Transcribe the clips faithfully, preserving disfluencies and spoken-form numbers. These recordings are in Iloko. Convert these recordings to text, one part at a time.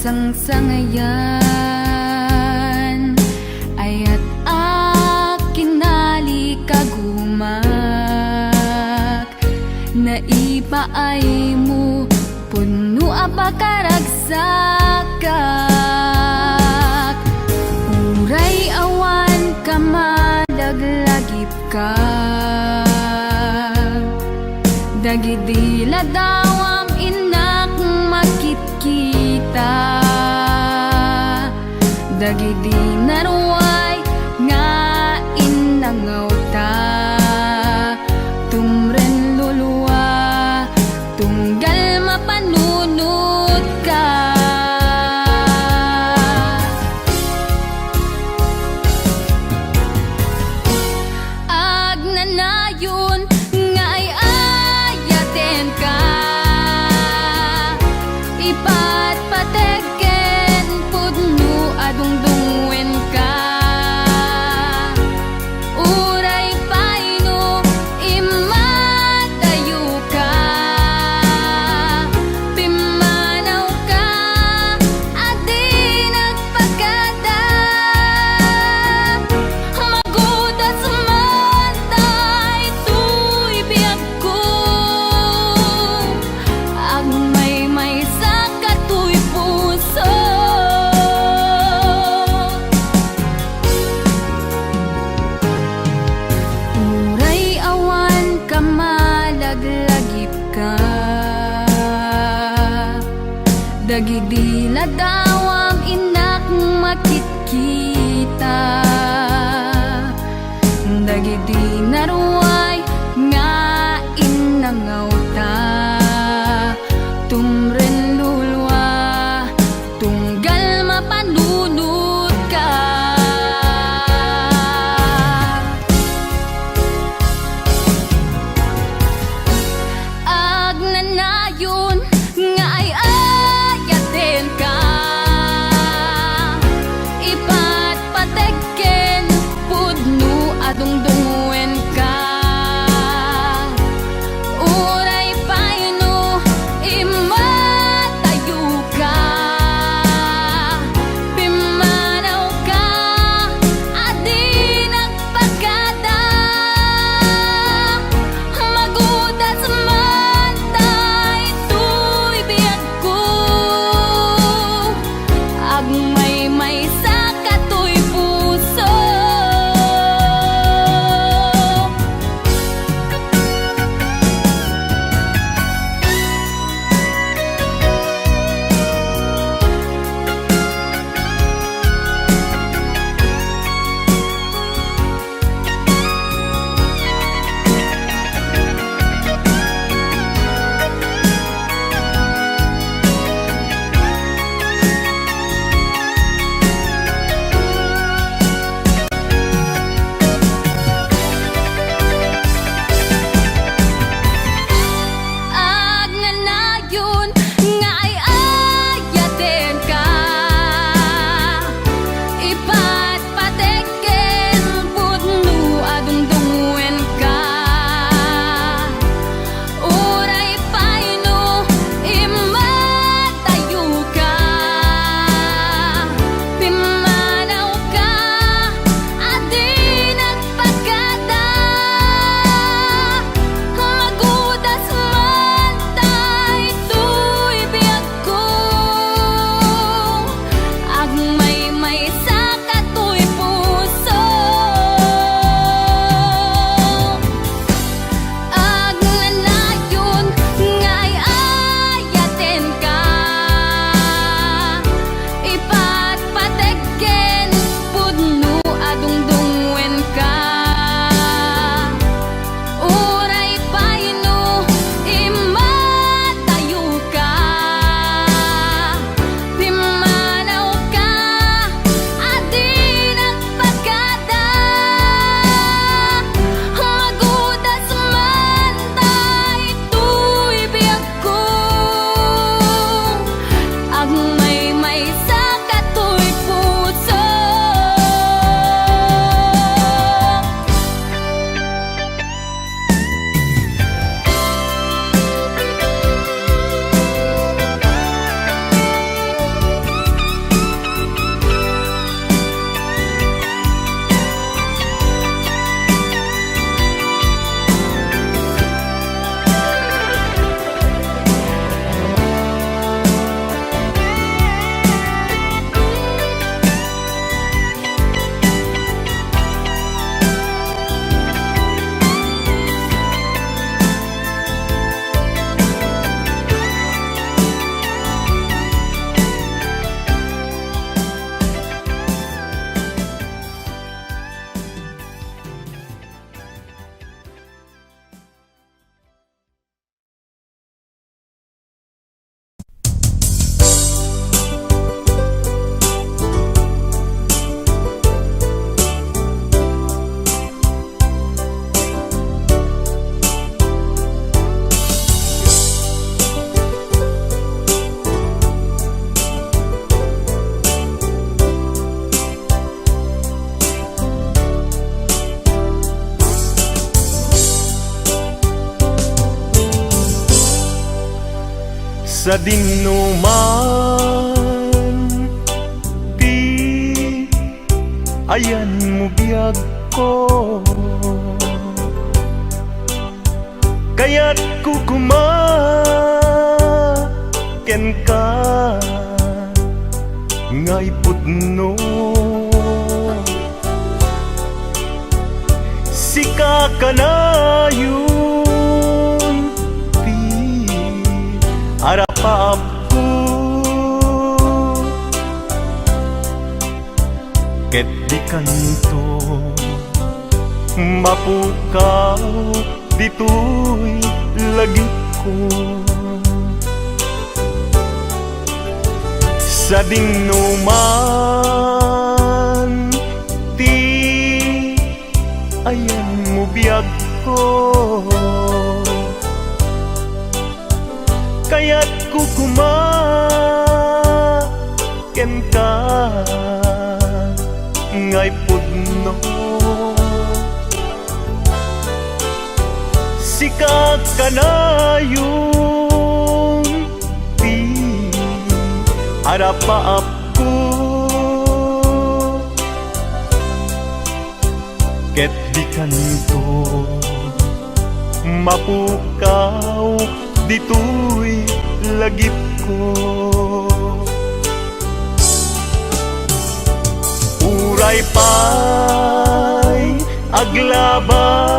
Sangsangayan, ayat ak, kinalikagumak, naipaaymo, pudno a pakaragsakak. Uray awan ka, malaglagipka. Dagidi ladawam, innak, makitkita. Dagidi naruay nga innangawta, tumren lulua, tunggal mapanunotka. Agnanayon nga ay-ayatenka, ipatpateg ken pudno a dungdungngoenka. Uray pay no immadayoka, pimmanawka a di nagpakada. Magudas man daytoy biagko, agmaymaysa katoy puso. Uray awan ka, malaglagipka. Dagidi ladawam, innak, makitkita. Dagidi naruay nga innangawta, tumren lulua, tunggal mapanunotka. Agnanayon nga ay-ayatenka, ipatpateg ken pudno a dungdungngoenka. Uray pay no immadayoka, pimmanawka a di nagpakada. Magudas man daytoy biagko, agmaymaysa katoy puso. Sadinoman ti ayanmo, biagko, kayatko koma kenka ngay pudno. Sika kanayon ti arapaapko, ket dikanto mapukaw ditoy lagipko. Sadinoman ti ayanmo, biagko, kayatko koma kenka ngay pudno. Sika kanayon ti arapaapko, ket dikanto mapukaw ditoy lagipko. Uray pay aglabas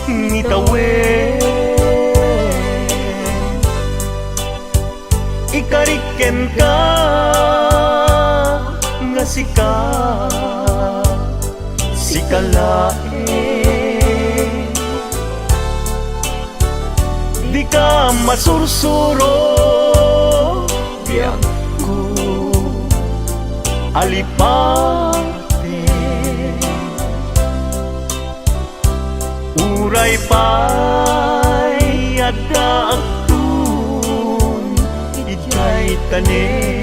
ni tawen, ikarik kenka nga sika, sika laeng. Dika masursuro, biagko, alipate. Uray pay adda agtun idiay tanem.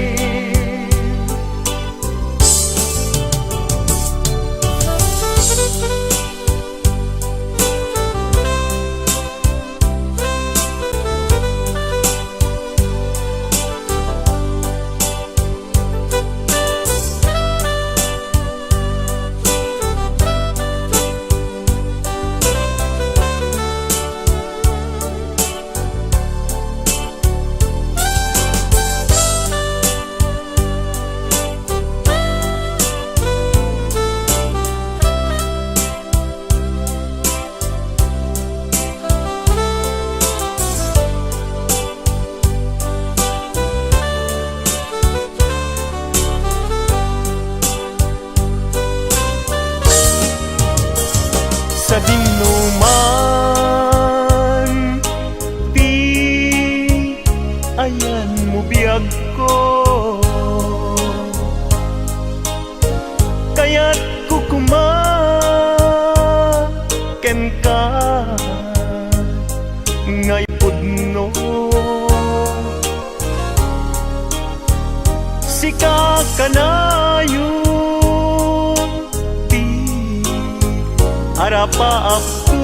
Sadinoman ti ayanmo, biagko, kayatko koma kenka ngay pudno. Sika kanayon ti arapaapko,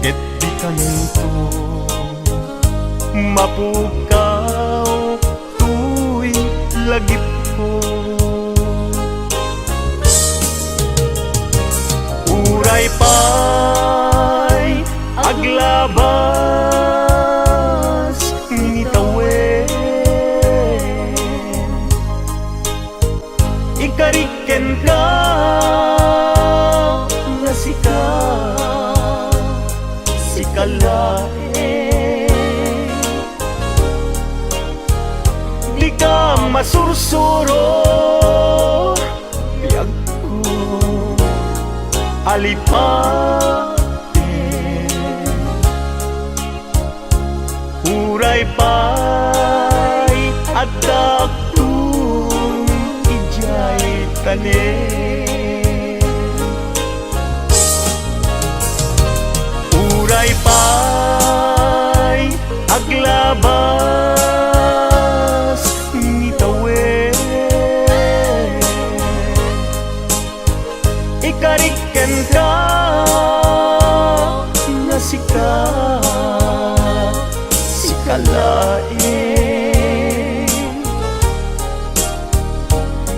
ket dikanto mapukaw toy lagipko. Uray pay aglabas ni tawen, ikarik kenka nga sika, sika laeng. Dika masursuro, biagko, alipate. Uray pay adda agtun idiay tanem. Uray pay aglabas ni tawen, ikarik kenka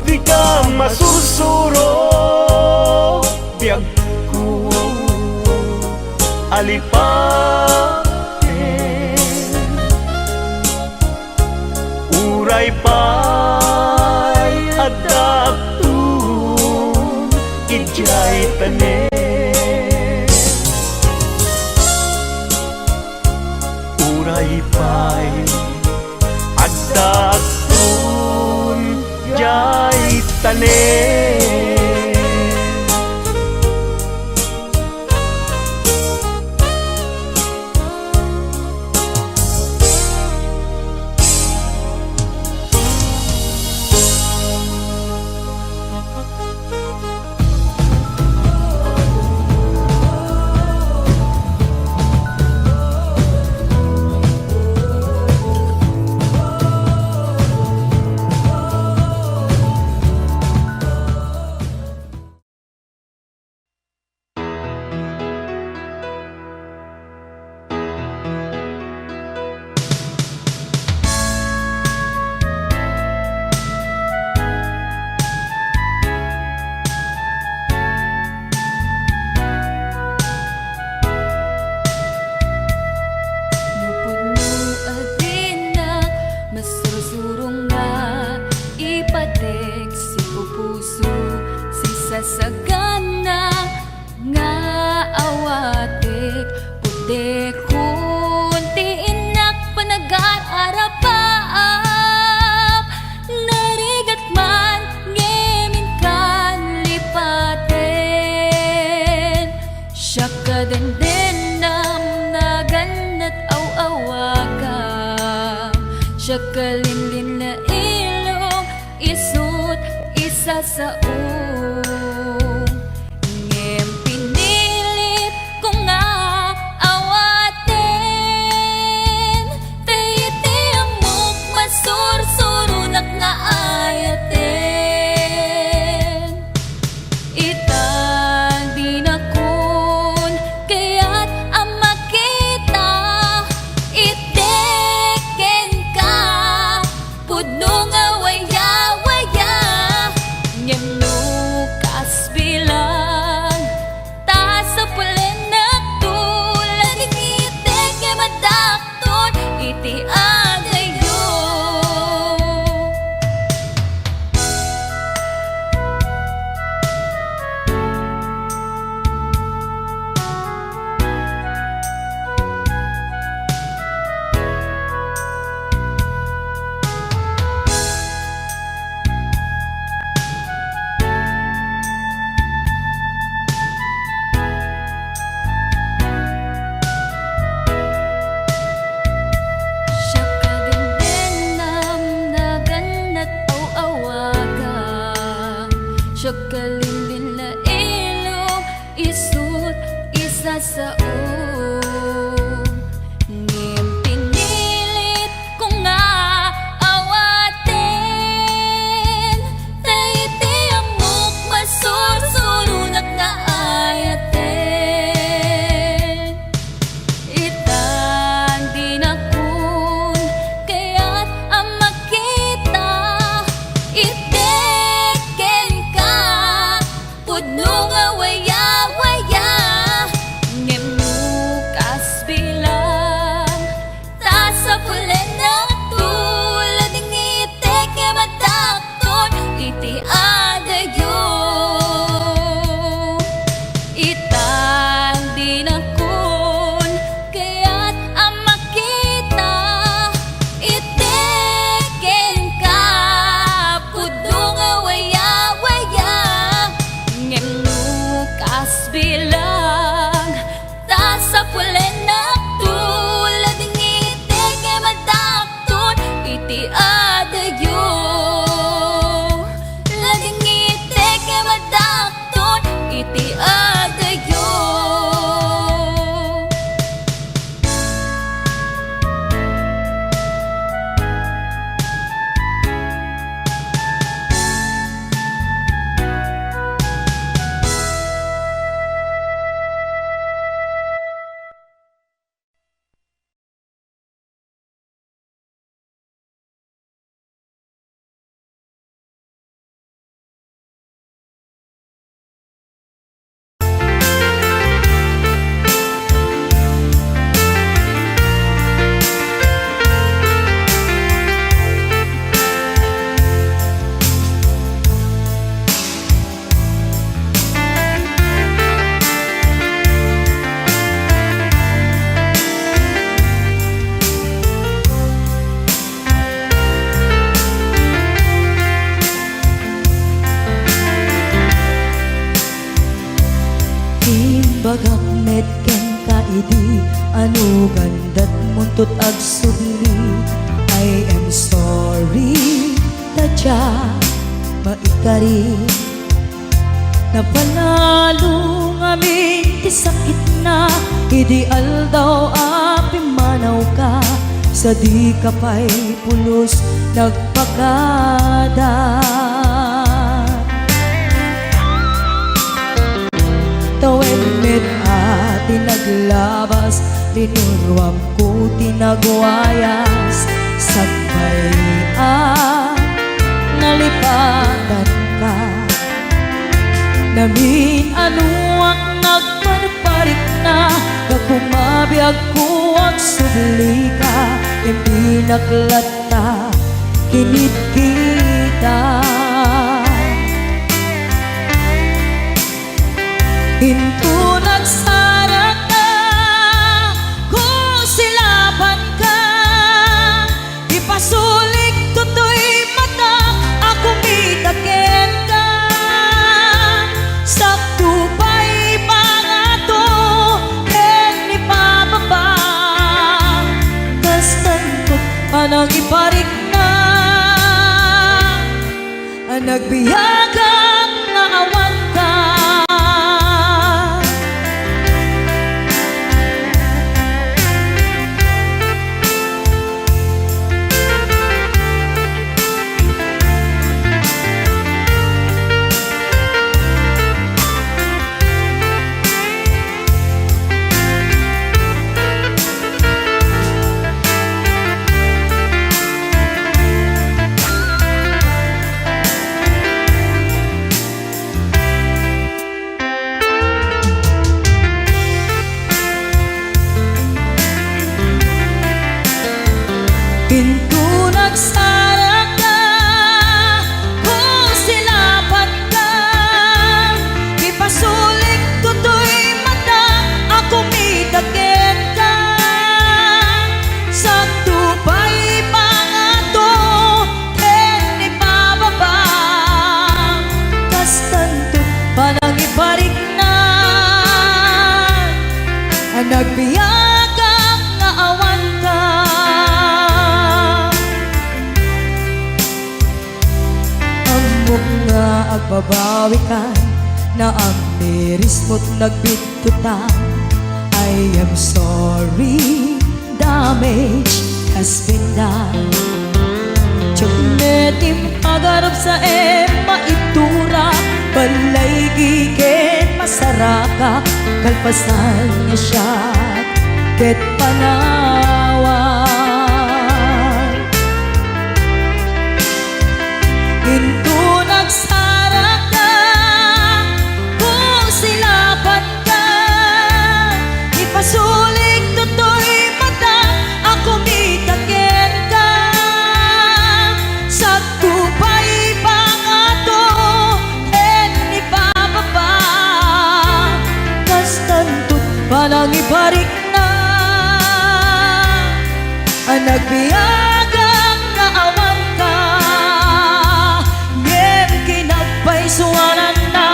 Dika masursuro, biagko a lipaten. Uray pay addaakton idiay tanem. Uray pay addaakton diay tanem. Napudno a dinak masursuro nga ipatek, sipupuso, sisasagana nga awatek, pudekon ti innak panagar-arapaak, narigat man ngem inkan lipaten. Siak a dendennam, naganna't aw-awagam, siak a linlinna ilong, isu't isasaom. Ngem pinilit ko nga awaten, ta iti ammok masursuronak nga ayaten. Ita dinakon kayat a makita, iti kenka pudno nga wayawaya, ngem no kas bilang, ta sapulennakto, lagingiti nga madakton iti adayyo. Siak a dendennam, naganna't aw-awagam, siak a linlinna ilong, isu't isasaom. Ngem pinilit ko nga awaten, ta iti ammok masursuronak nga ayaten. Ita dinakon kayat a makita, iti kenka pudno nga wayawaya, ngem no kas bilang, ta sapulennakto, lagingiti nga madakton iti adayyo. Ita dinakon kayat a makita, iti kenka pudno nga wayawaya, ngem Agak met kenka idi anugan datmuntot agsubli. I am sorry, ta dia maikari. Napanalo ngamin ti sakitna idi aldaw a pimmanawka, sa dika pay pulos nagpakada. Tawen met a ti naglabas, linuruamko ti nagwayas, sakbay a nalipatanka. Namin-anoak nagparparikna, gapu mabiagko agsublika, impinak latta kinitkita. Inton agsarakka, kusilapanka, ipasulikto toy matak a kumita kenka. Sakto pay pangato ken ipababa, kastanto panangiparikna. Nagbiagak nga awanka. Inton agsarakka, kusilapanka, ipasulikto toy matak a kumita kenka. Sakto pay pangato ken ipababa, kastanto panangiparikna. Nagbiagak nga awanka. Ammok nga agbabawikan, naamirismo't nagbitkutan. I am sorry, damage has been done. Diak met impagarup sa em maitura, balay giken masarakak, kalpasan nga siak ket panawan. Inton agsarakka, kusilapanka, ipasulikto toy matak a kumita kenka. Sakto pay pangato ken ipababa, kastanto't panangiparikna. Nagbiagak nga awanka, ngem kinagpaysuananna,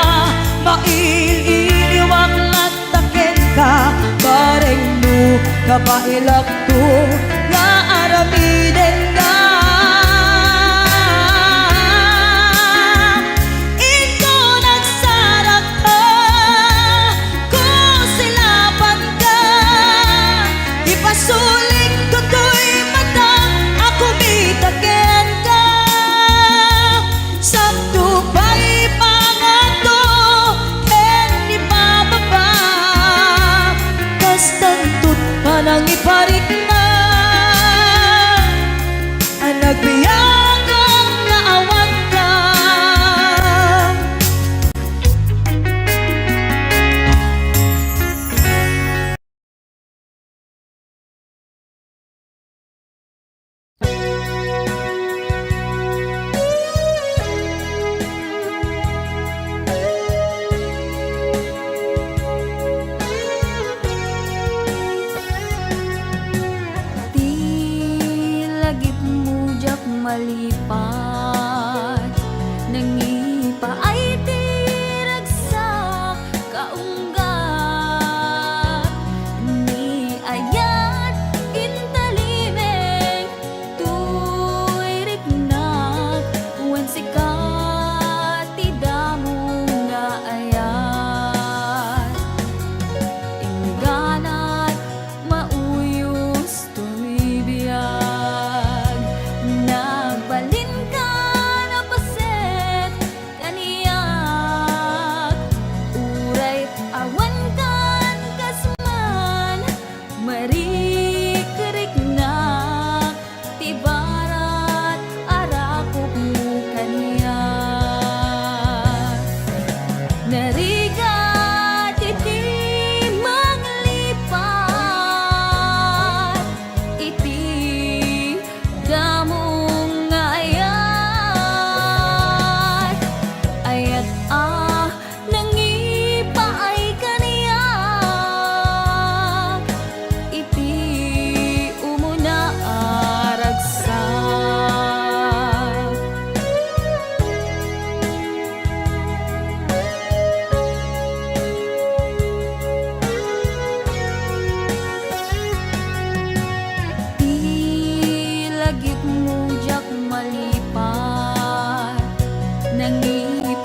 mail-iliwak latta kenka, bareng no kabaelakto nga aramidenka. Inton agsarakka, kusilapanka, ipasulikto toy matak a kumita kenka. Sakto pay pangato ken ipababa, kastanto't panangiparikna.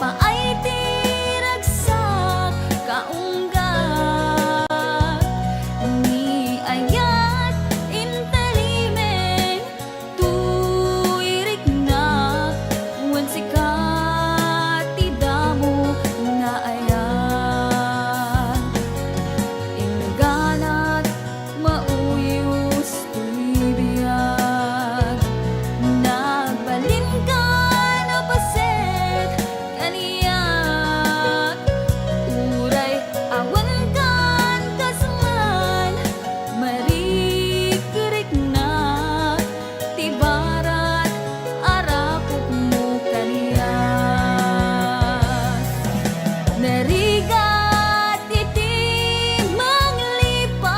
Paay ti ragsak kaunggat, ni ayat intalimeng toy riknak, wen sika ti damo nga ayat. Ingganat mauyos toy biag. Nagbalinka, napaset kaniak. Uray awan kan kas man, marikriknak ti barat a rakopmo kaniak. Narigat iti manglipat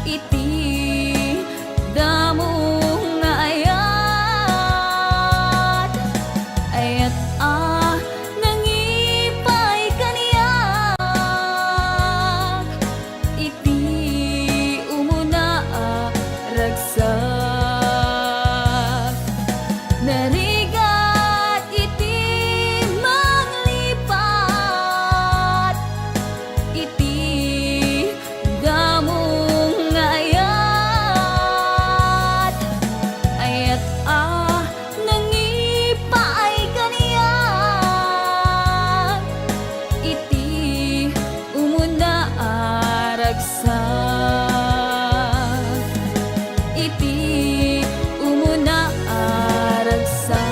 iti damo nga ayat, ayat a nangipay kaniak iti umuna a ragsak. Narigat iti manglipat iti damo nga ayat, ayat a nangipaay kaniak iti umuna a ragsak, iti umuna a ragsak.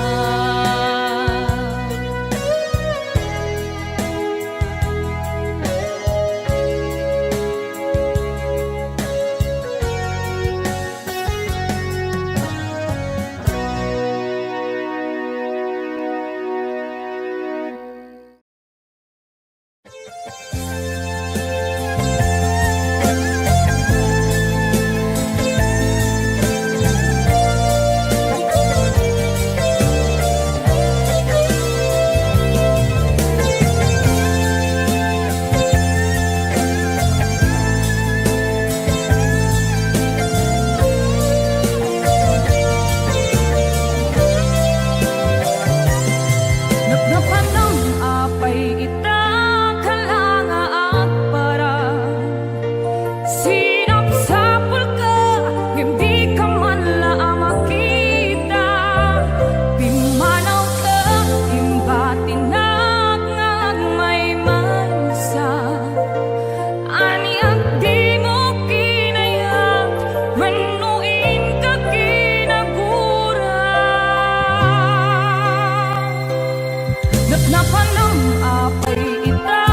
Napnapanem apay ita, kala nga agparang? Sinapsapulka, ngem dika man la a makita. Pimmanawka, imbatinak nga agmaymaysa. Ania ti dimo kinayat wenno inka kinagura? Napnapanem apay ita,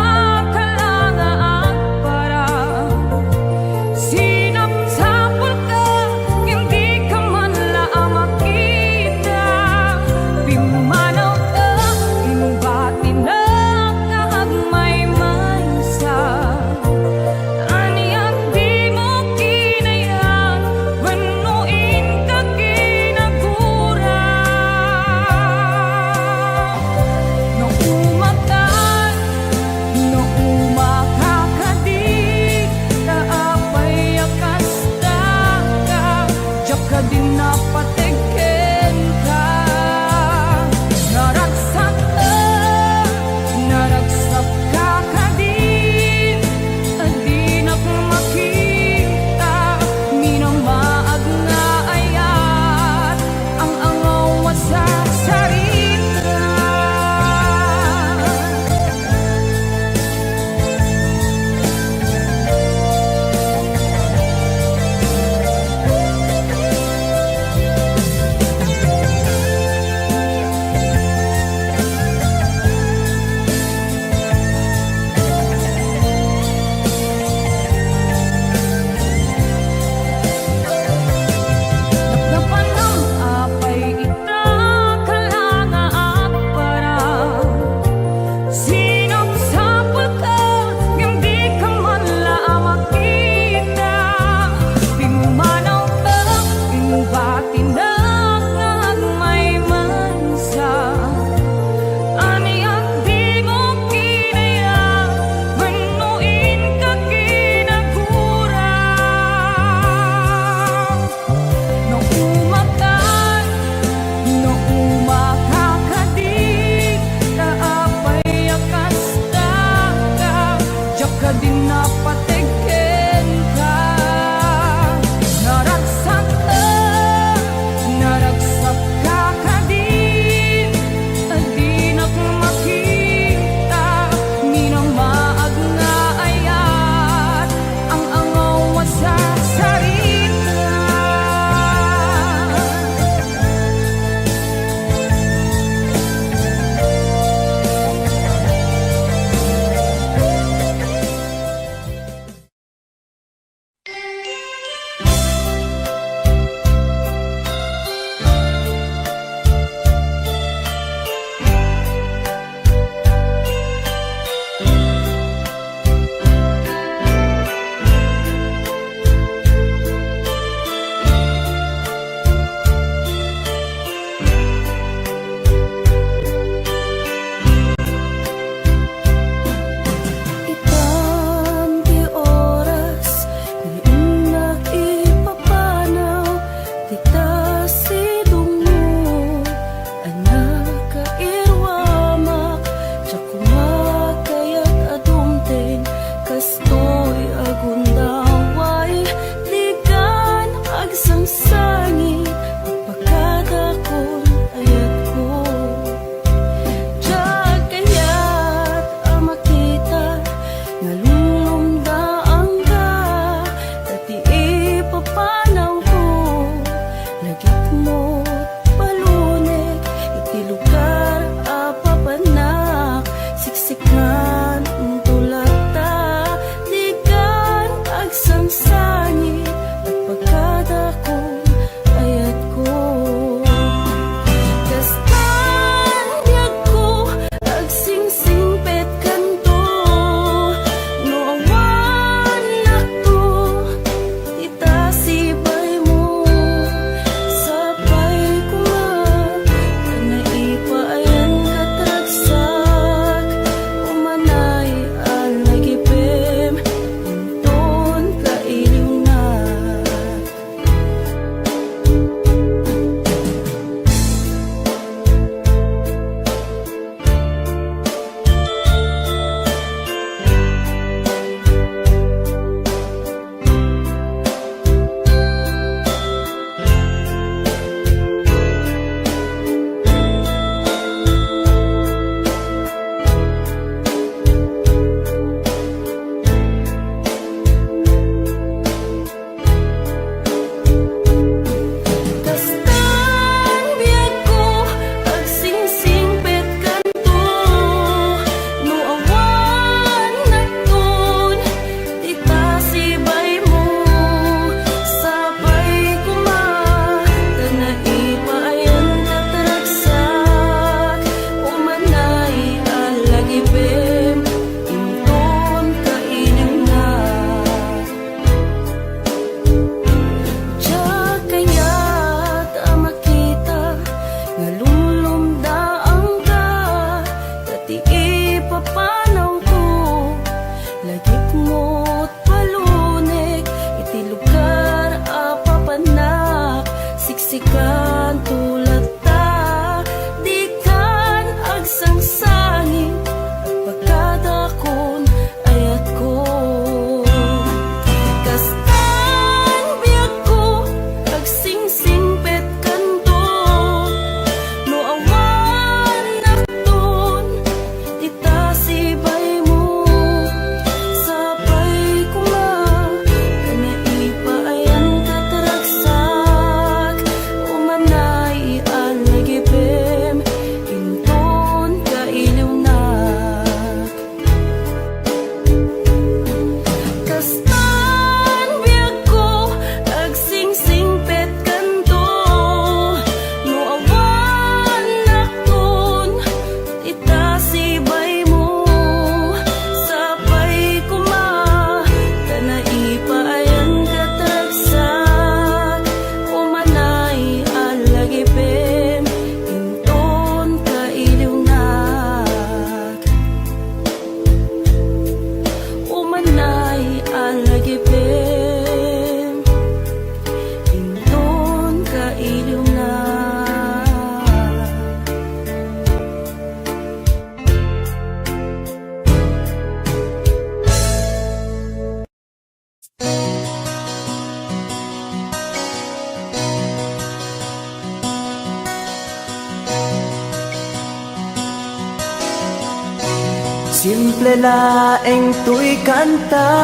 kala nga agparang? Sinapsapulka, ngem dika man la a makita. Pimmanawka, imbatinak nga agmaymaysa. Ania ti dimo kinayat wenno inka kinagura? No umatan Simple laeng toy kanta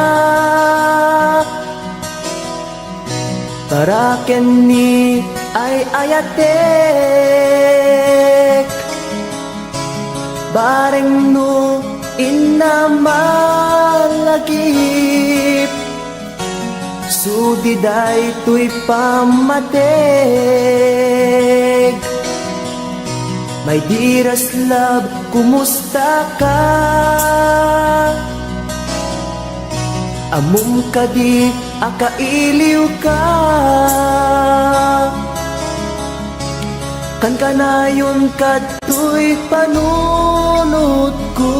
para ken ni ay-ayatek. Bareng no inna malagip, sudi daytoy pammateg. My dearest love, kumusta ka? Ammom kadi a kailiw ka? Kankanayon kadtoy panunotko.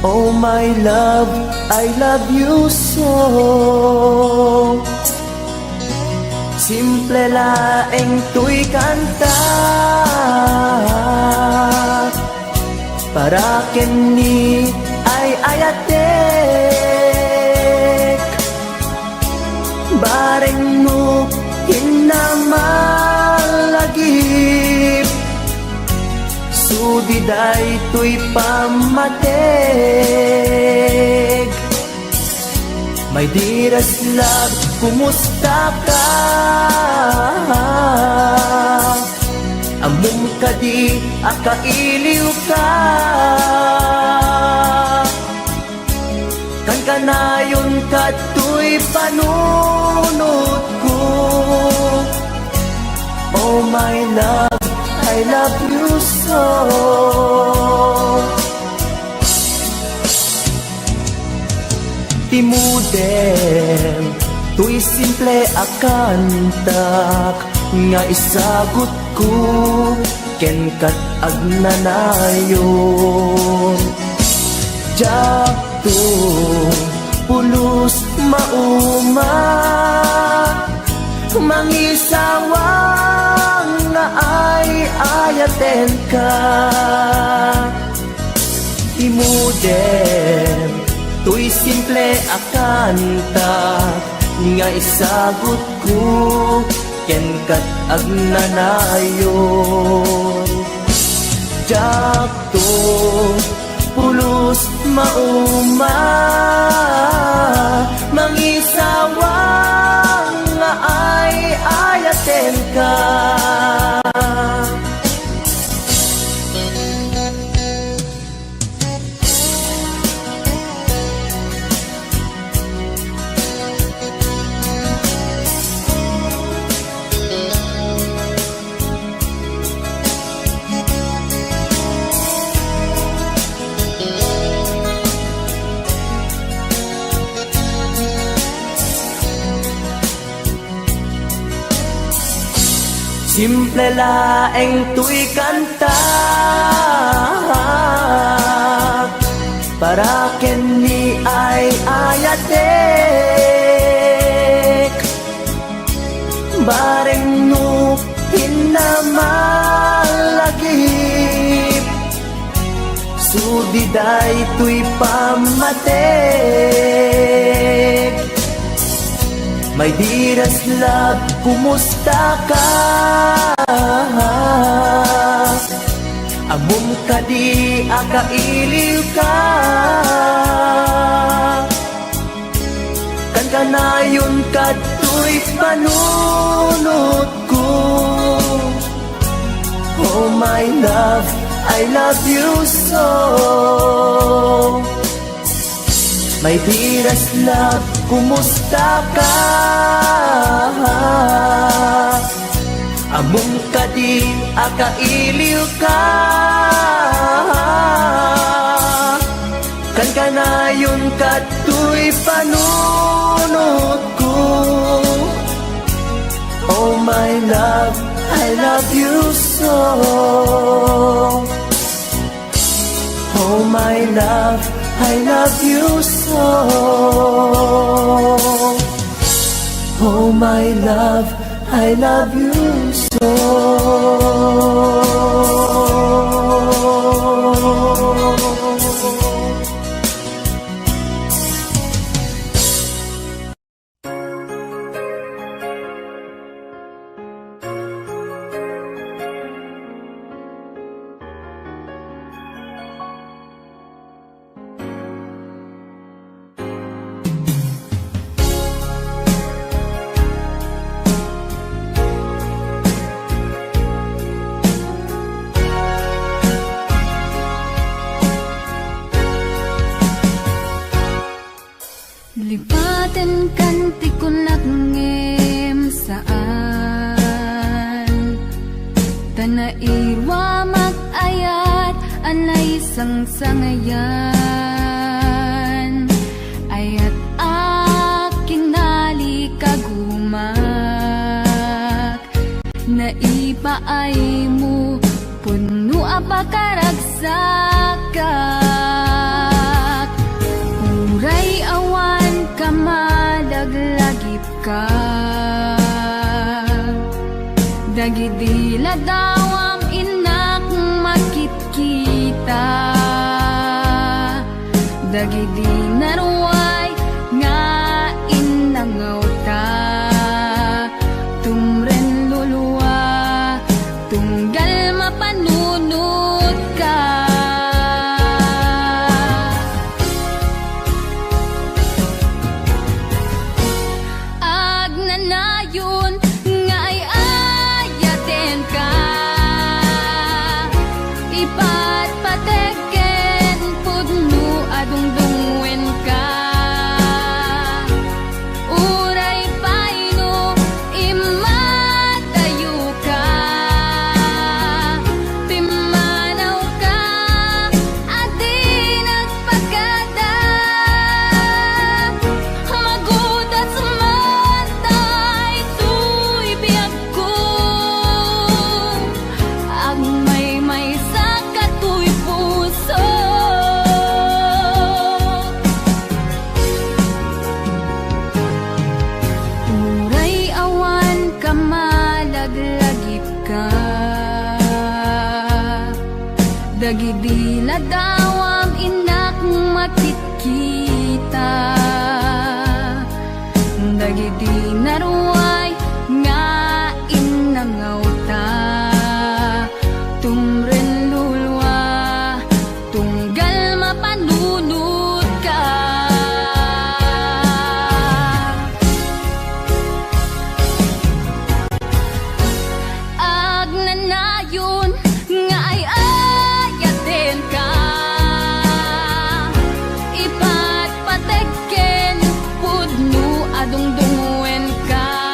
Oh my love, I love you so. Simple laeng toy kanta para ken ni ay-ayatek. Bareng no inna malagip, sudi daytoy pammateg. My dearest love, kumusta ka? Ammom kadi a kailiw ka? Kankanayon kadtoy panunotko. Oh my love, I love you so. Ti modem toy simple a kantak nga isagutko ken kat agnanayon. Diakto pulos mauma, mangisawang nga ay-ayatenka. Ti modem toy simple a kanta nga isagutko ken kat agnanayon. Diakto pulos mauma, mangisawang nga ay-ayatenka. Simple laeng toy kanta para ken ni ay-ayatek. Bareng no inna malagip, sudi daytoy pammateg. My dearest love, kumusta ka? Ammom kadi a kailiw ka? Kankanayon kadtoy panunotko. Oh my love, I love you so. My dearest love, kumusta ka? Ammom kadi a kailiw ka? Kankanayon kadtoy panunotko. Oh my love, I love you so. Oh my love, I love you so. Oh my love, I love you so. Lay sangsangayan, ayat ak kinalikagumak. Naipaaymo, pudno a pakaragsakkak. Uray awan ka, malaglagipka. Dagidi ladawam innak makitkita. Dagidi naruay nga innangawta, tumren lulua, tunggal mapanunotka. Agnanayon nga ay-ayatenka, ipatpatek ken pudno a dungdungngoenka. Uray pay no immadayoka, pimmanawka a di nagpakada. Magudas man daytoy biagko, agmaymaysa katoy puso. Uray awan ka, malaglagipka. Dagidi ladawam innak makitkita. Dagidi naruay nga innangawta, tumren lulua, tunggal mapanunotka. Agnanayon nga ay-ayatenka, ipatpatek ken pudno a dungdungngoenka.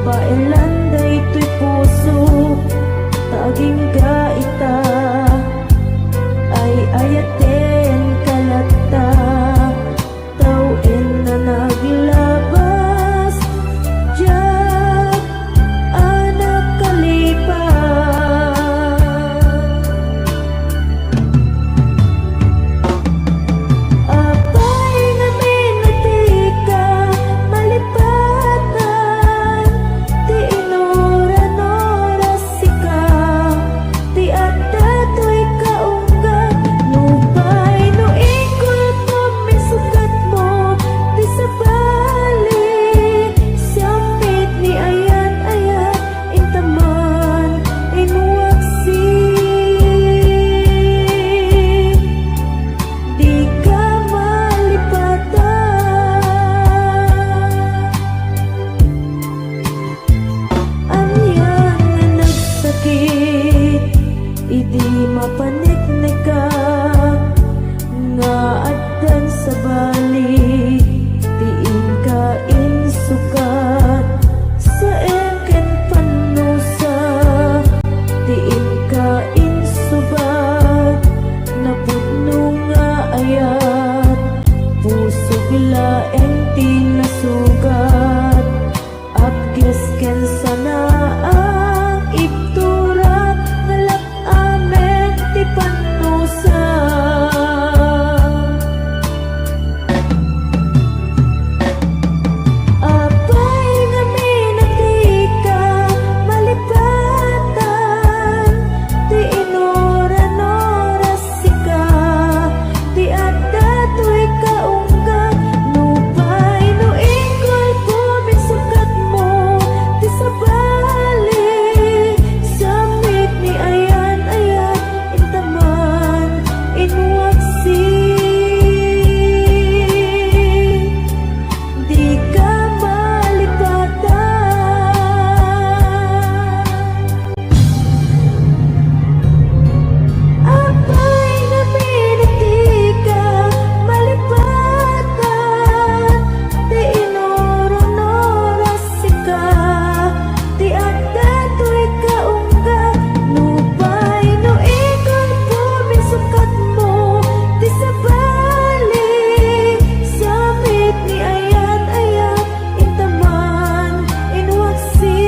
Paelan daytoy pusok, ta agingga ita, ay-ayatenka latta. Tawen a naglabas, diak a nakalipat. Apay ngamin a dika malipatan, ti inuran-urasika, ti adda toy kaungga. Nupay no ikulpom insukatmo ti sabali, samitni ayat-ayat, intaman, inwaksi. Dika malipatan. Ania nga nagsakit idi mapanekneka nga addan sabali ti inka insukat, saem ken pannusa ti inka insubat, napudno nga ayat, pusok laeng ti nasugat. Apges ken sanaang ibturak, nalak-amen ti pannusa. Apay ngamin a dika malipatan, ti inuran-urasika, ti adda toy kaungga. Nupay no ikulpom insukatmo ti sabali, samitni ayat-ayat, intaman, inwaksi. Dika malipatan. Apay ngamin a dika malipatan, ti inuran-urasika, ti adda toy kaungga. Nupay no ikulpom insukatmo ti sabali, samitni ayat-ayat, intaman, inwaksi.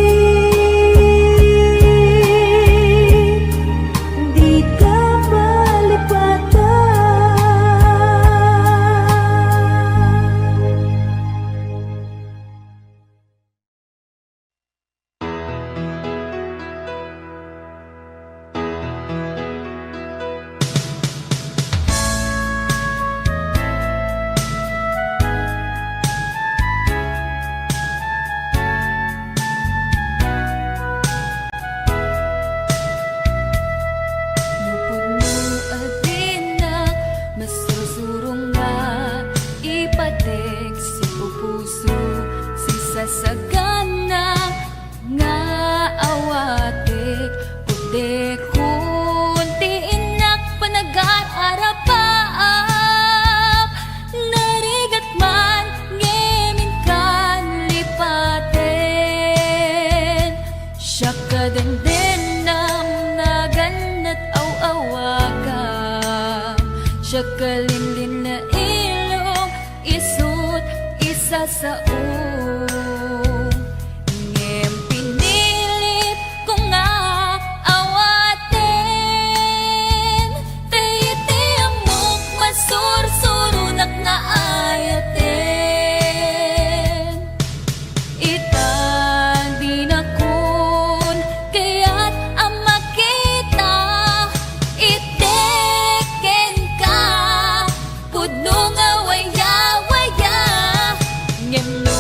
Dika malipatan. Nupudno a dinak masursuro nga ipatik, sipupuso, sisasagana nga awatek, pudekon ti innak panagar-arapaap, narigat man ngem inkan lipaten. Siak a dendennam, naganat aw-awagam, siak a linlinna ilong, isut' isasao. Ngem pinilit ko nga awaten, ta iti ammok masursuronak nga ayaten. Ita dinakon kayat a makita, iti kenka pudno nga waya-waya. Ngem no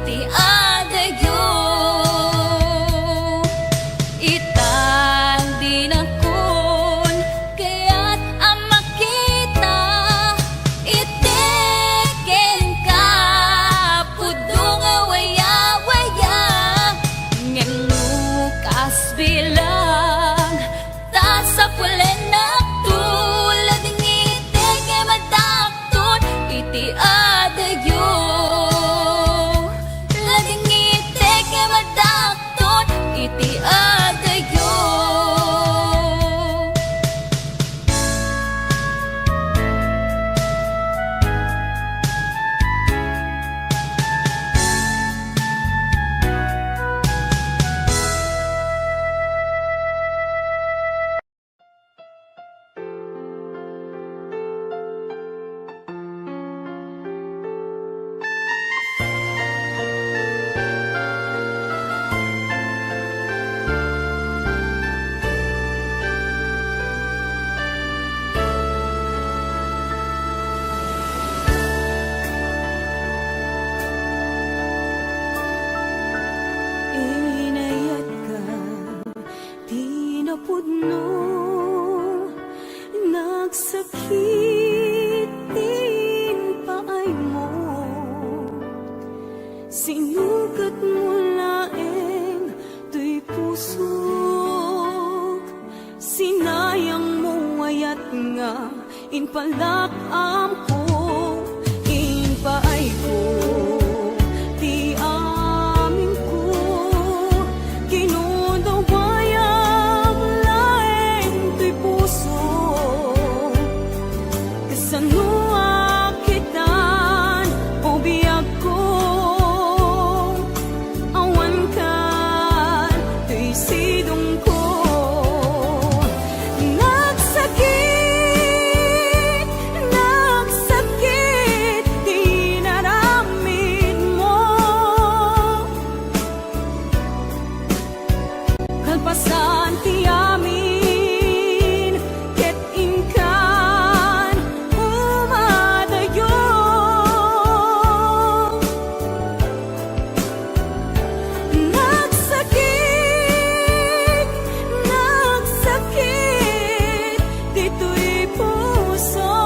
ti adayo. Ita dinakon kayat a makita iti kenka pudno nga wayawaya. Ngem no kas bilang, ta sapulennak to, ladingiti nga madakton iti adayo. Ladingiti nga madakton iti adayo. Inayatka ti napudno, nagsakit ti impaaymo. Sinukatmo laeng toy pusok, sinayangmo ayat nga impalak-amko, impaayko ti amingko, kinudawayam laeng toy pusok. Kasano a kitan, o biagko, awan kan toy sidongko. Nagsakit, nagsakit ti inaramidmo. Kalpasan ti amin, ket inkan umadayo. Nagsakit, nagsakit ditoy puso.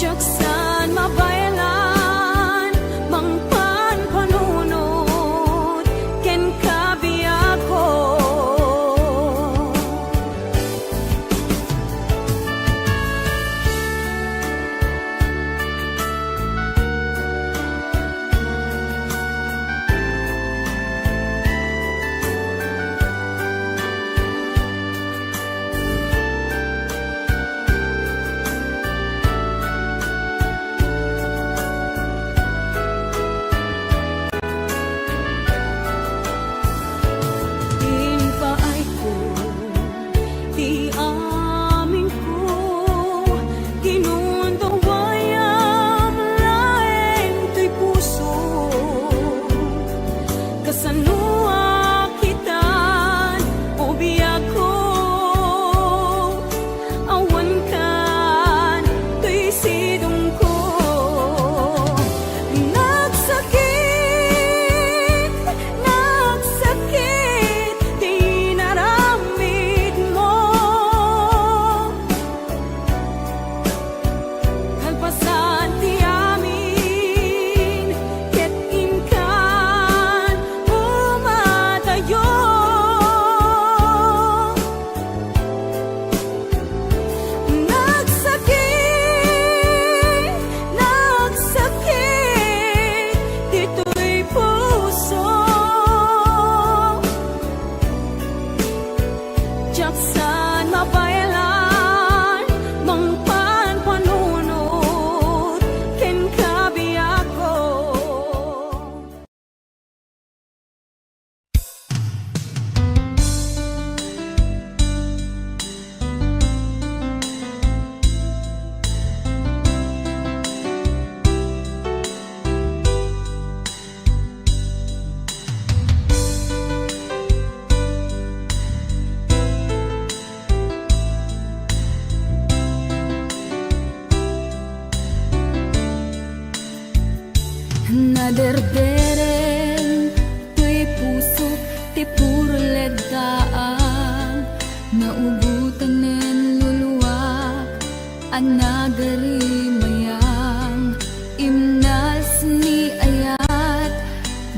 Diak saan mabaelan, mangpanpanunot kenka, biagko. Naderdereng toy pusok ti purleddaan, naugotanen luluak a nagarimayang. Imnas ni ayat,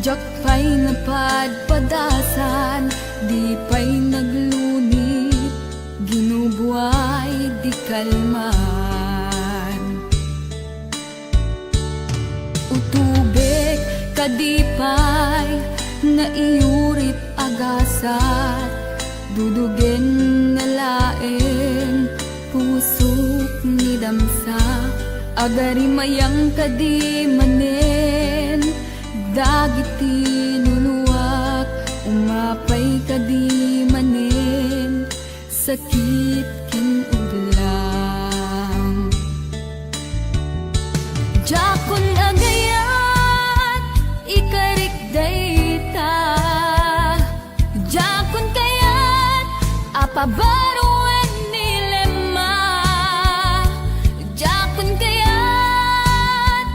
diak pay napadpadasan, di pay naglunit, ginubuay di kalman. Utubek kadi pay naiyurit a gasat, dudugen na laeng pusok ni damsa. Agarimayang kadi manen dagiti luluak, umapay kadi manen sakit ken ublang. Diakon agayat ikarik dayta. Diakon kayat a pabaruen ni Lema. Diakon kayat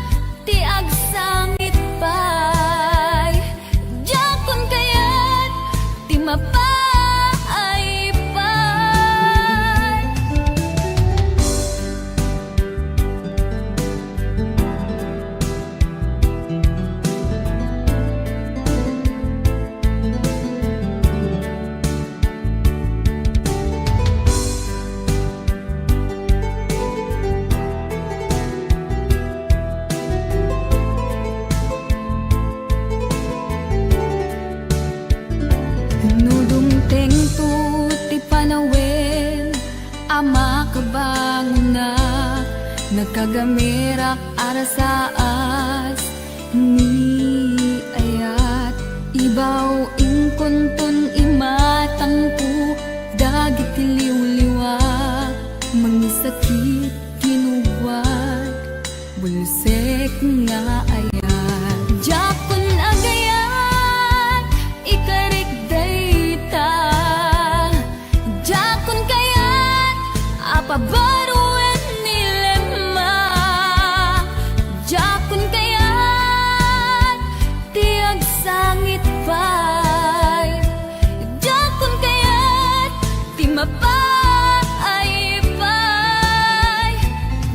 ti agsangit pay. Diakon kayat ti mapaaypay. No dumtengto ti panawen a makabangonak, nagkagamerak a rasaas ni ayat. Ibaw inkonton imatangko dagiti liwliwa, mangisakit, kinugwat, bulsek nga ayat. Diakon agayat ikarik dayta. Diakon kayat a pabaruen ni Lema. Diakon kayat ti agsangit pay. Diakon kayat ti mapaaypay.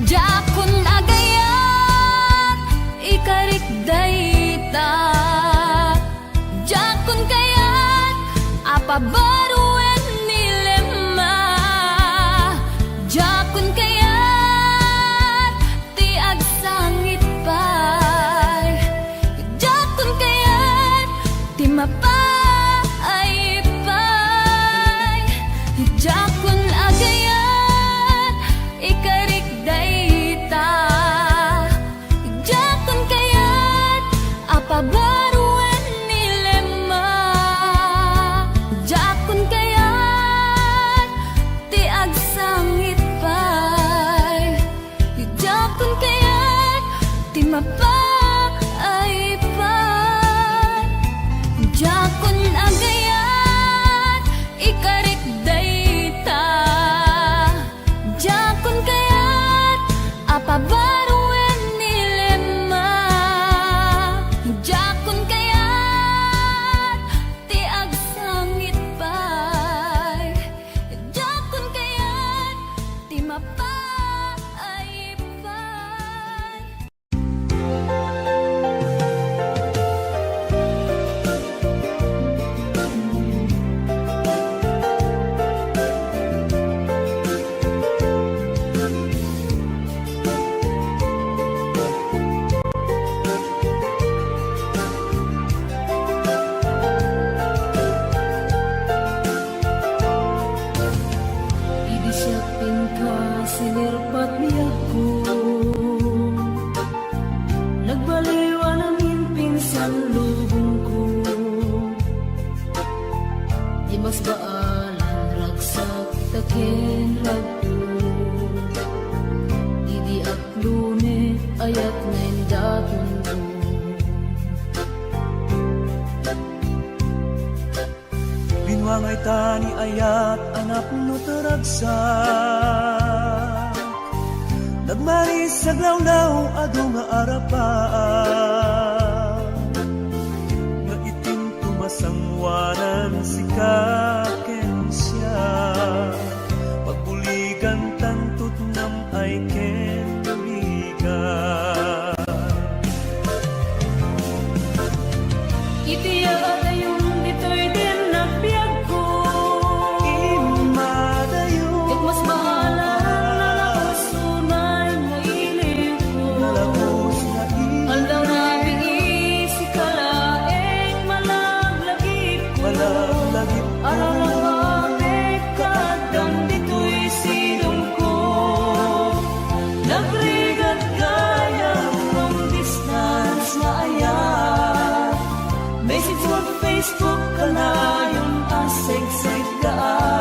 Diakon agayat ikarik dayta. Diakon kayat a pabaruen ni Lema. Diakon kayat ti agsangit pay. Diakon kayat ti mapaaypay. Diakon agayat ikarik dayta. Diakon kayat a pabaruen ni Lema. Diakon kayat ti agsangit pay. Diakon kayat ti mapaaypay. Diakon agayat ikarik dayta. Diakon kayat a pabaruen ni Lema. Diakon kayat ti agsangit pay. Diakon kayat ti mapaaypay. Idi siak pinka, sinerbat ni agko. Nagbaliwan amin pinsan lubongko. Di mas baalan ragsak ta ken ragto. Idi aklone, ayat nga indatonko. Binuangay ta ni ayat a napno ta ragsak. Nagmaris aglawlaw adu nga arapaak. Sangoanan sika ken siak, pagbuligan tan tutnam ay ken buligan. Iti adayon ditoy din nagbiagko. Imadayon. Ket mas bahala nalabos unay nga ilikko. Nalabos nga ilikko. Aldaw rabii sika laeng malaglagipko. Malaglagipko. Ararabakek ka addam ditoy sidongko. Nagrigat gayam long distance nga ayat. Message ken Facebook kanayon a segseggaan.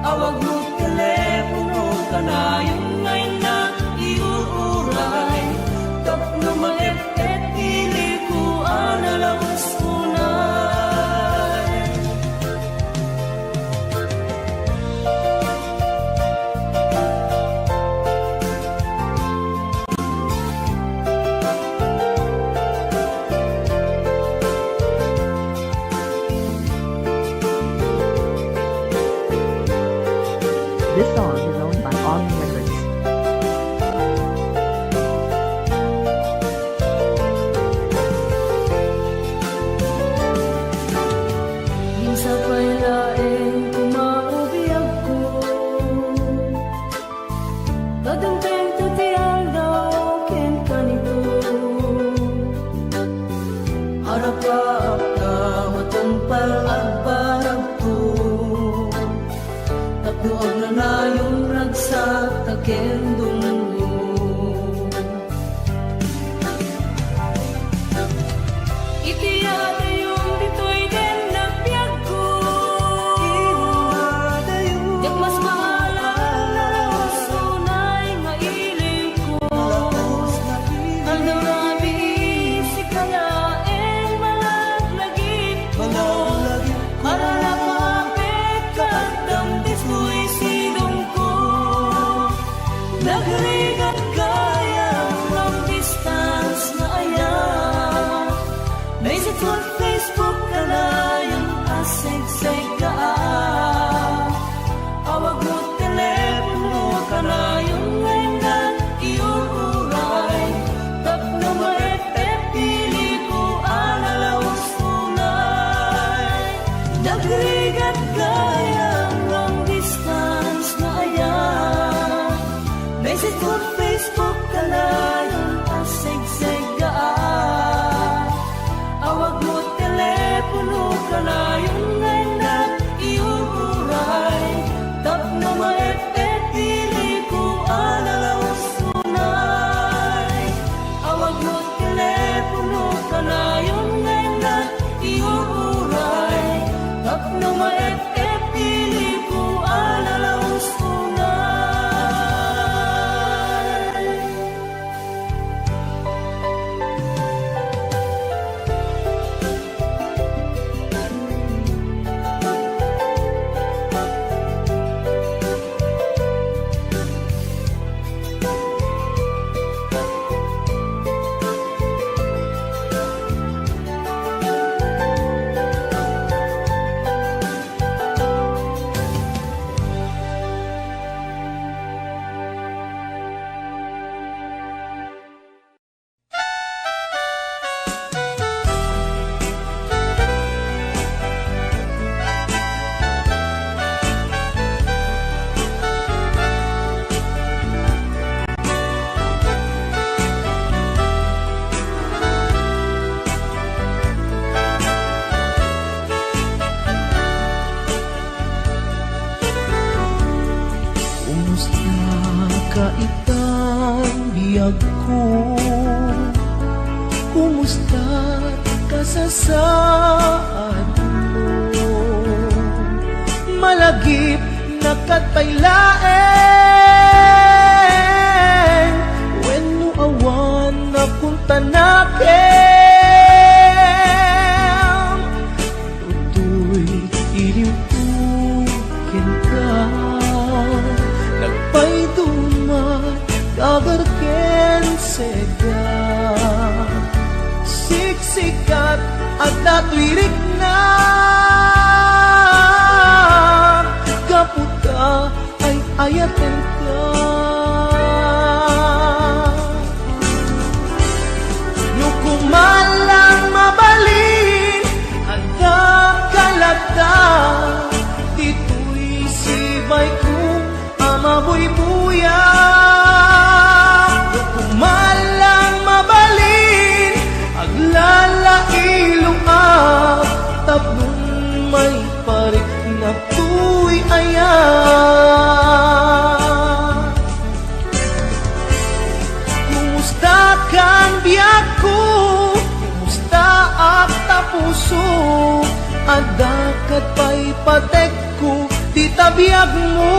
Awag mo telepono kanayon nga innak iuray. Tapno maep-ep iliko a nalabos unay. This song is owned by Ollie Records. Sapay laeng koma a biagko. Dadumtengto ti aldaw kenka nito. Arapaapta matungpal agbaragto. Tapno agnanayon ragsakta ken dungngo. Iti adayon ditoy den nagbiagko. Iti adayon. Ket mas maala a nalabos unay nga ilikko. Nalabos nga ilikko. Aldaw rabii sika laeng malaglagipko. Malaglagipko. Ararabakek ka addam ditoy sidongko. Nagrigat gayam long distance nga ayat. Message ken Facebook kanayon a segseggaan. Awag mo telepono kanayon nga innak iuray. Tapno maep-ep iliko a nalabos unay. Nagrigat gayam long distance nga ayat. Message ken Facebook kanayon a segseggaan. Awag mo telepono kanayon nga innak iuray. Tapno maep-ep iliko a nalabos unay. Awag mo telepono kanayon nga innak iuray. Tapno maep-ep iliko a nalabos unay. Kumusta ka itan biagko? Kumusta kasasaadmo? Malagipnaka pay laeng wenno awan a kuntanakem. Toy iliwko kenka, nagpaiduma, dagar ken sega. Siksikat a Datoy rikna, gapu ta ay-ayatenka. No kumalang mabalin, adda ka latta, ditoy sibayko a mabuybuya. No kumalang mabalin, aglalailoak tapno maipariknak toy ayat. Kumusta kan biagko? Kumustaak ta puso? Adda ket pay patekko dita biagmo.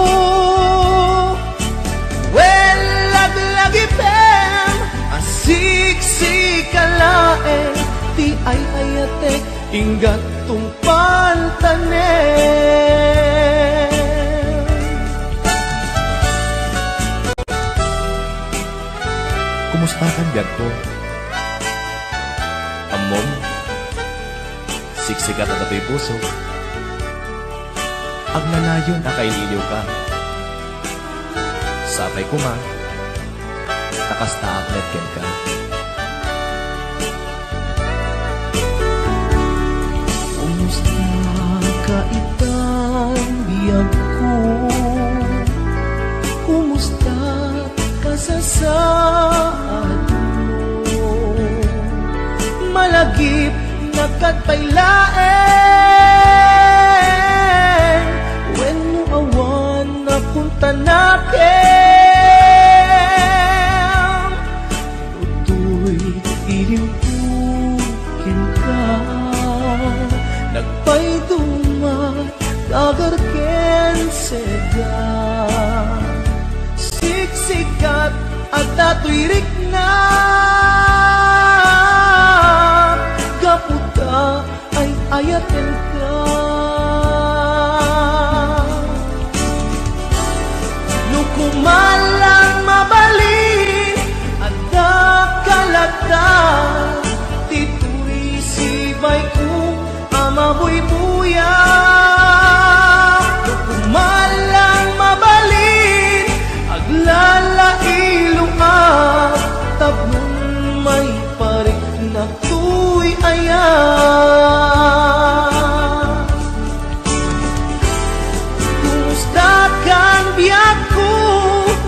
Wen, laglagipem a siksika laeng ti ay-ayatek, inggat tungpaltanem. Kumusta kan biagko? Ammom, siksikat a datoy puso. Agnanayon a kailiwka. Sapay koma, ta kastaak met kenka. Kumusta ka itan biagko? Kumusta kasasaadmo? Malagipnak ket pay laeng wenno awan a kuntanakem. Toy ilimko kenka, nagpayduma, kagar ken sega. Siksikat a datoy rikna, gapu ta ay-ayatenka. No kumalang mabalin, adda ka latta, ditoy sibayko a mabuybuya. No kumalang mabalin, aglalailoak tapno maipariknak toy ayat. Kumusta kan biagko?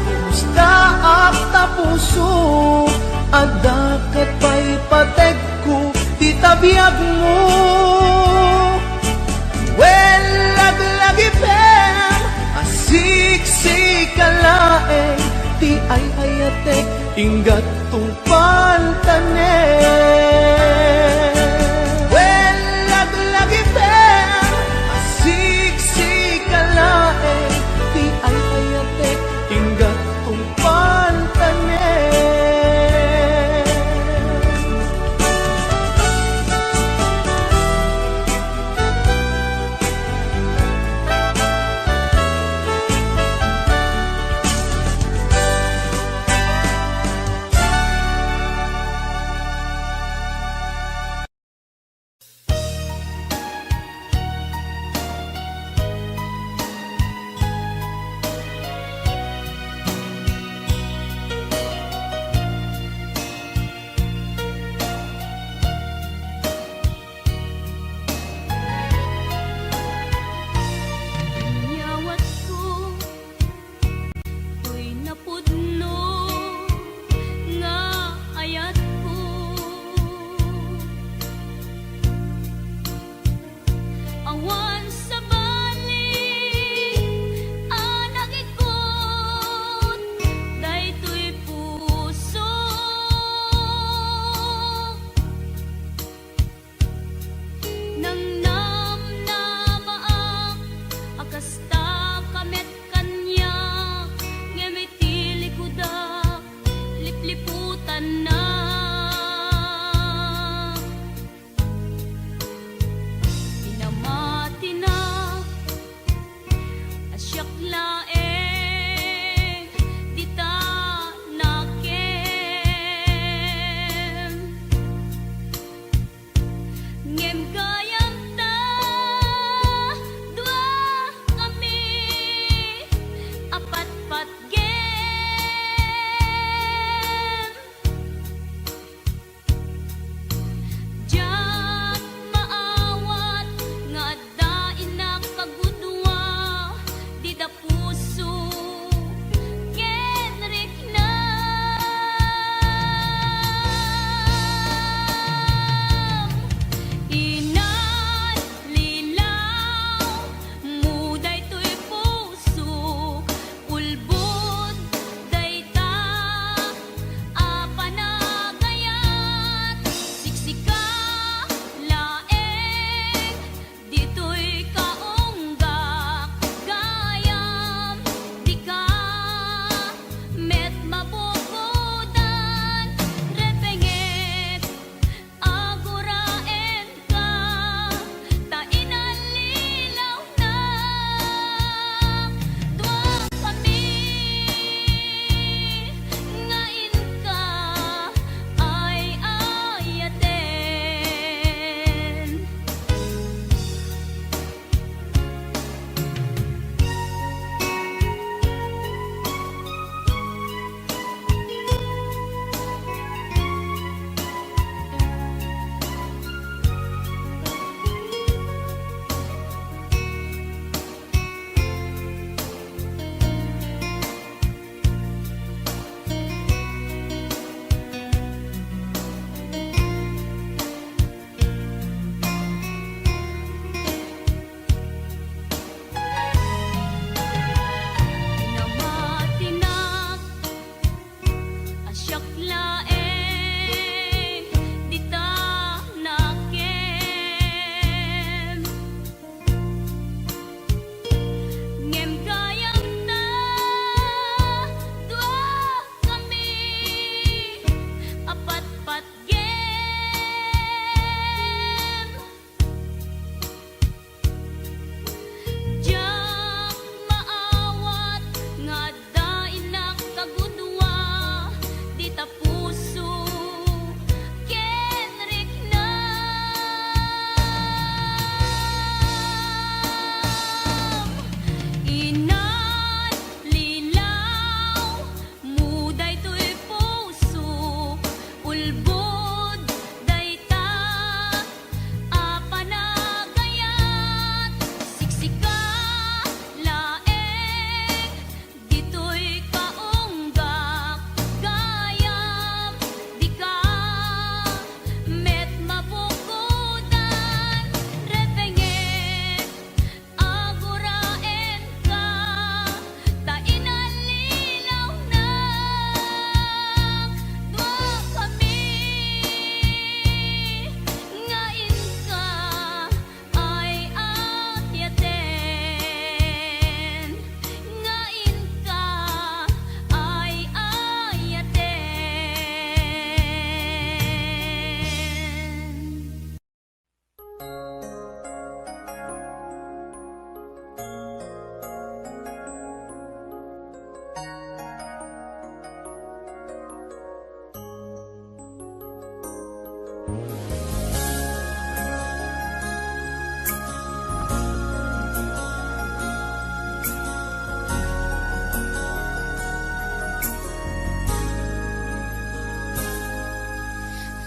Kumustaak ta puso? Adda ket pay patekko dita biagmo. Wen, laglagipem a siksika laeng ti ay-ayatek, inggat tungpaltanem. Wen, laglagipem a siksika laeng ti ay-ayatek, inggat tungpaltanem.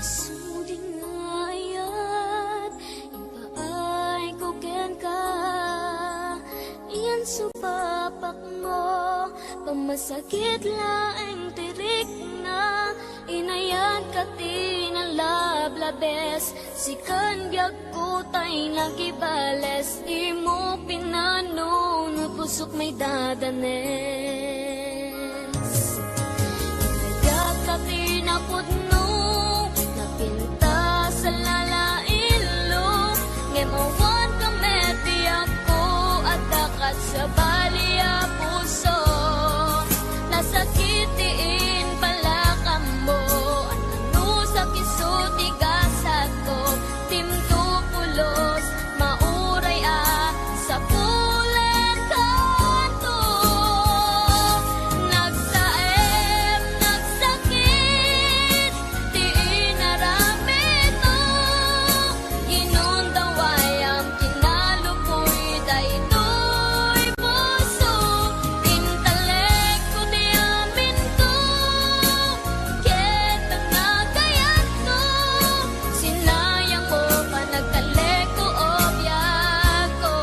Suding ayat, ipaay ko kenka, iyan supapakmo, pamasakit laeng ti rikna, inayat ka ti nalablabes, sikan biag Kutay nagibales, dimo pinanunot, pusok maidadanes. Inayat ka ti napudno, napintas a lalailo, ngem awan ka met ti agko, adda kat sabali a puso. Nasakit ti impalakammo, anusak isu ti gasatko, dimto pulos, mauray a sapulen kanto. Nagsaem, nagsakit ti inaramidmo. Inundawayam kinalupoy daytoy puso, intalekko ti aminko, ket nagayatko, sinayangmo panagtalekko, o biagko.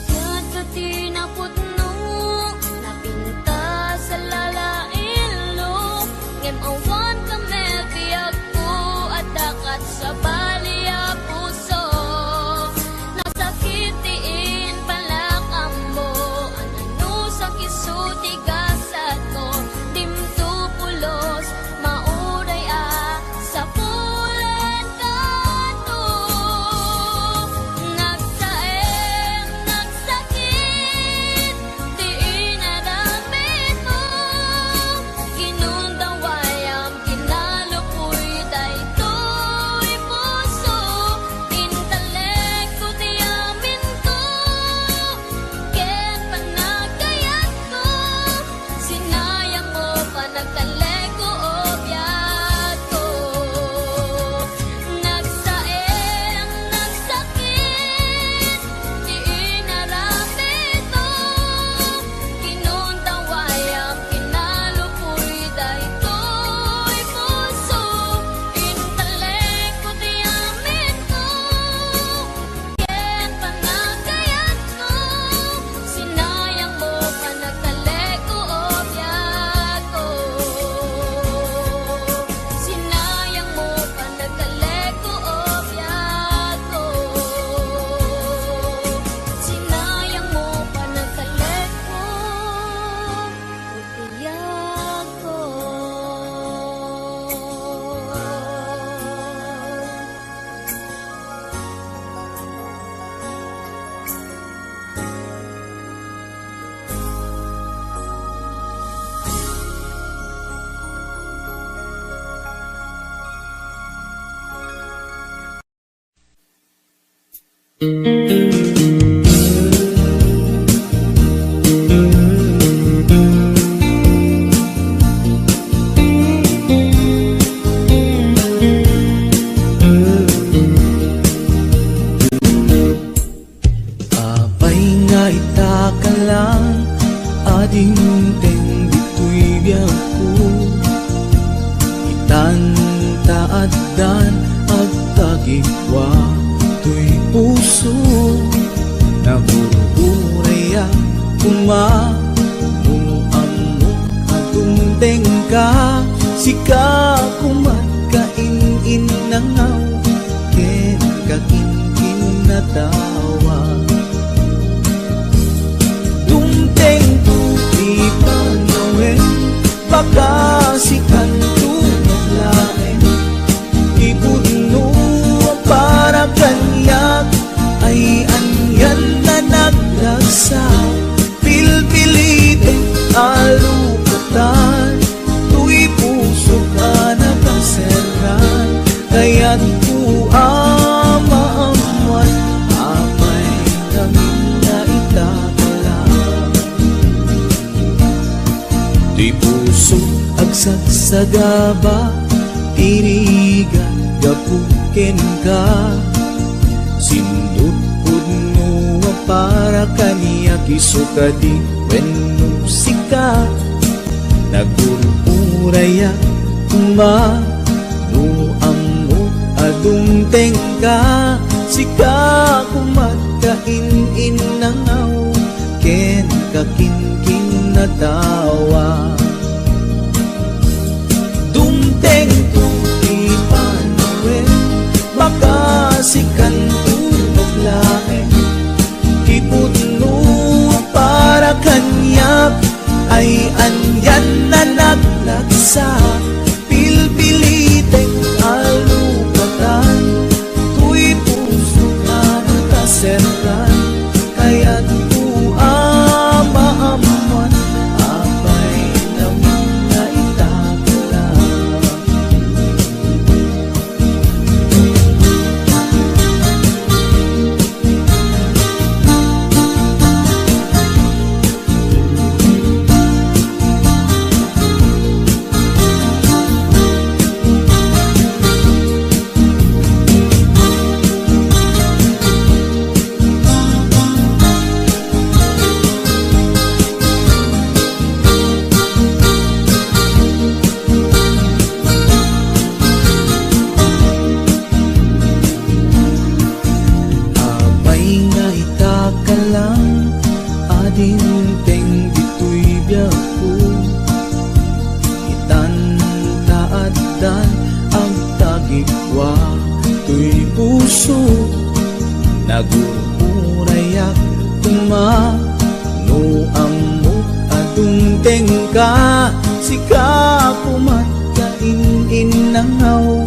Dagiti napudno, napintas a lalailo, ngem awan ka met ti agko, adda kat sabali a puso. Nasakit ti impalakammo, anusak isu ti gasatko, dimto pulos, mauray a sapulen kanto. Nagsaem, nagsakit ti inaramidmo. Inundawayam kinalupoy daytoy puso. Intalekko ti aminko ken panagayatko. Sinayangmo panagtalekko, o biagko. Nagsaem, nagsakit ti inaramidmo. Inundawayam kinalupoy daytoy puso. Intalekko ti aminko. Ken panagayatko, sinayangmo panagtalekko, o biagko. Sinayangmo panagtalekko, o biagko. Sinayangmo panagtalekko, o biagko. Apay nga ita ka lang a dimteng ditoy biagko? Itan ta addan agtagikua toy puso. Nagur-uray a koma no ammok a dumtengka. Sika komat kain-innangaw ken kakinkinnatawa. Dumtengto ti panawen, baka sikanto met la Puso, agsagsagaba ti rigat gapu kenka. Sindut pudno a para kaniak, isu kadi wenno sika. Nagur-urayak koma no ammok a dumtengka. Sika koma ti in-innangaw ken kakinkinatawa. Dumtengto ti panawen, makasikanto met laeng. Ti pudno a para kaniak ay anian a nagragsak. Pilpilitek a lukatan, toy puso a nakaserran. Kayatko a maammuan, apay ngamin nga itakala. Apay nga itakala a dimteng ditoy biagko? Itan ta addan agtagipwa toy puso. Nagur-urayak koma no ammok a dumtengka. Sika koma ti in-innangaw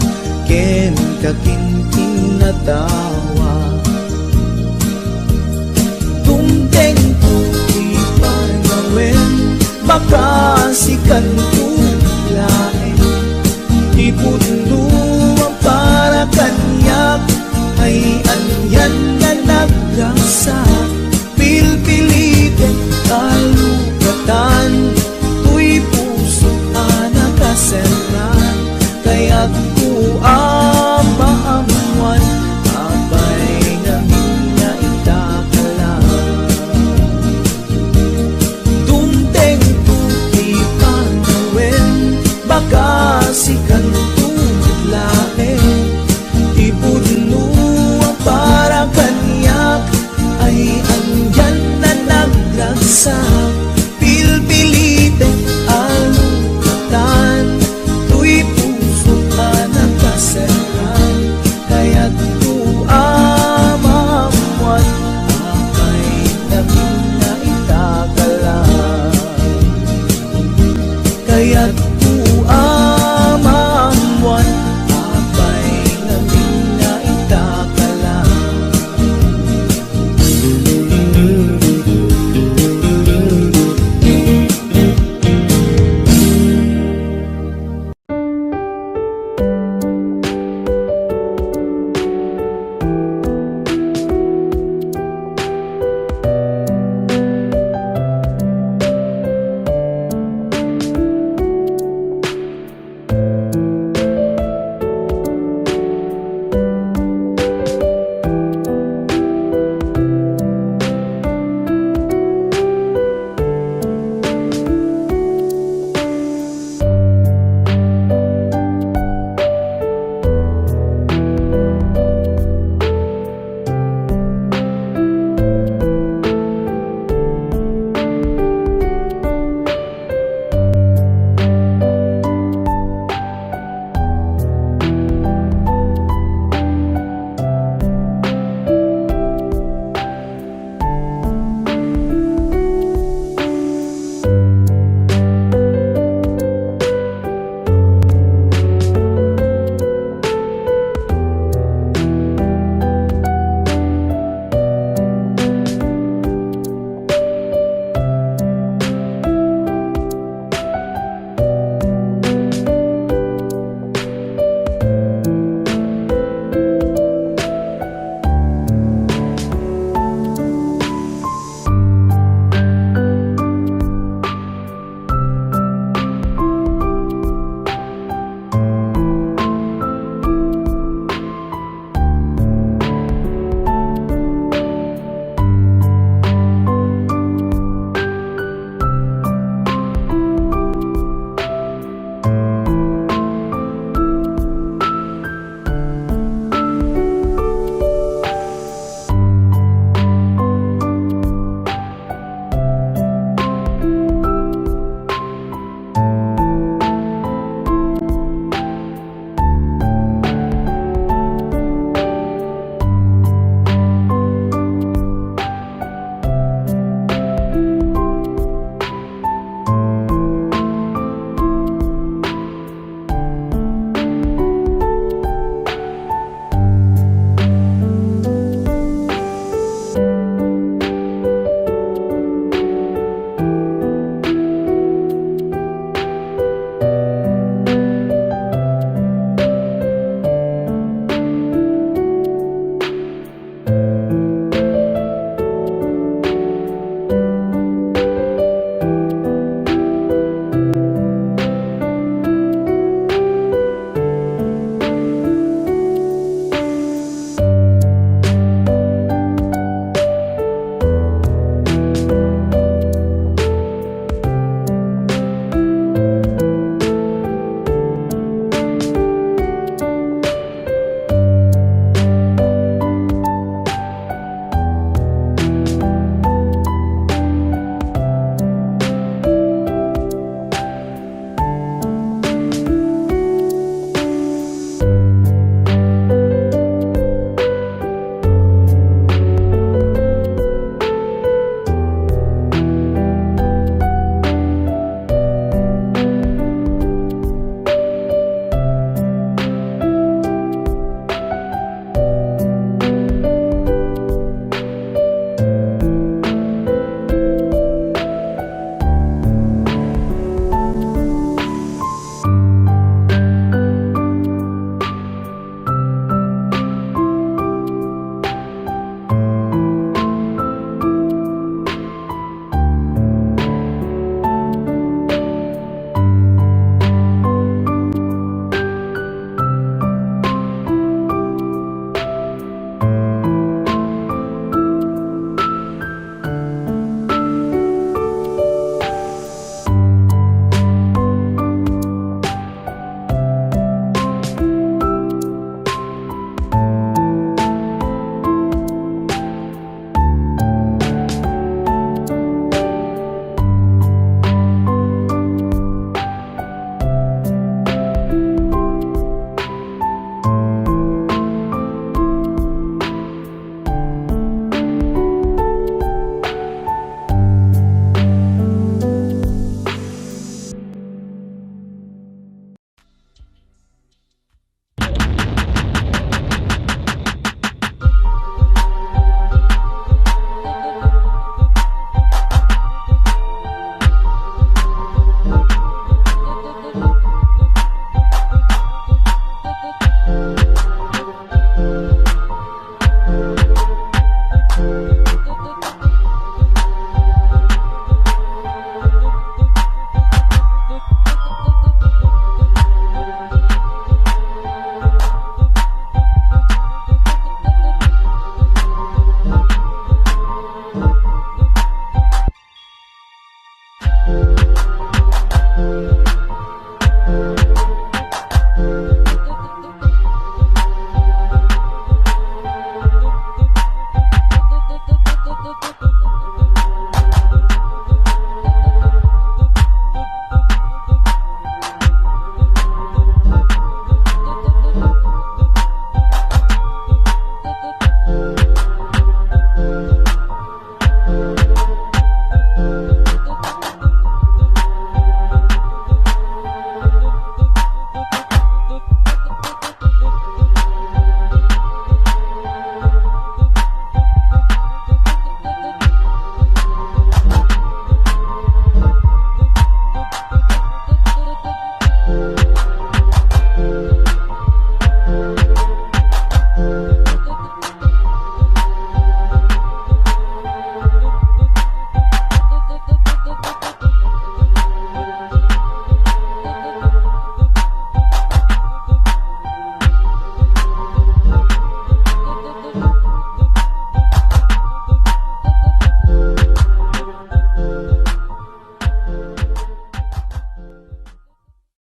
ken kakinkinatawa. Dumtengto ti panawen, makasikanto laeng. Ti pudno a para kaniak ay anian nga nagragsak. Pilpilitek a lukatan, toy puso a nakaserran. Kayatko a maammuan, apay ngamin nga itakala. Dumtengto ti panawen, makasikanto met laeng. Ti pudno a para kaniak ay anian a nagragsak. Pilpilitek a lukatan, toy puso a nakaserran. Kayatko a maammuan, apay ngamin nga itakala. Kayat